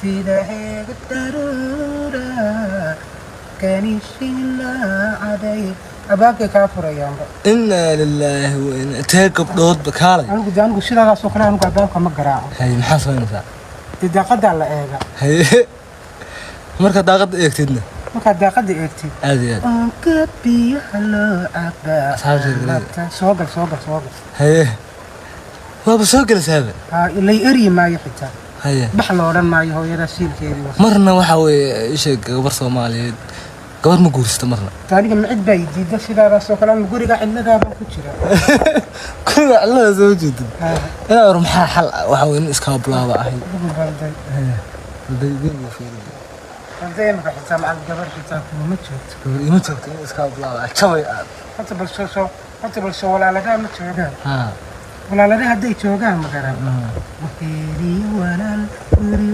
Sida heega daruura kanishilacaday abaabkay kaa furayaanba. Inaa lilaahi wa inaa tee gabdhoodba kaalay. Anigu de, anigu sidaadaasoo kale anigu albaabka ma garaaco. Haye, maxaa samaynaysaa? Dee daaqadaa la eega. Haye, marka daaqadda eegtidna? Markaad daaqada eegtid, Aad iyo aad. Oonka biyaha loo cabaa. Asxaabta reer. Soo gal, soo gal, soo gal. Haye, waaba soo gelaysaaba. Haa, lay eryi maayo xitaa. Haye. Bax la odhan maayo hooyada siilkeedii was. Marna waxa weeye isheeg, gabar Soomaaliyeed gabar ma guursato marna. Aniga ma cid baa i diida sidaadaasoo kale? Anigu guriga cidladaabaan ku jira. Guriga cidlada soo jeedid. Haa. Inaa war, maxaa xal ah? Waxa weye nin iskaabulaaba ahay. Ugu balday. Haye, balday guriga fiiri. Balday imika xitaa macal gabar xitaa kuma joogto. Gabar ima joogto, nin iskaabulaaba ah jabay aad. Horta bal soo soo, horta bal soo walaaladaa ma joogaan? Haa. Walaalada hadday joogaan, ma garan waheeriyo walaal guri.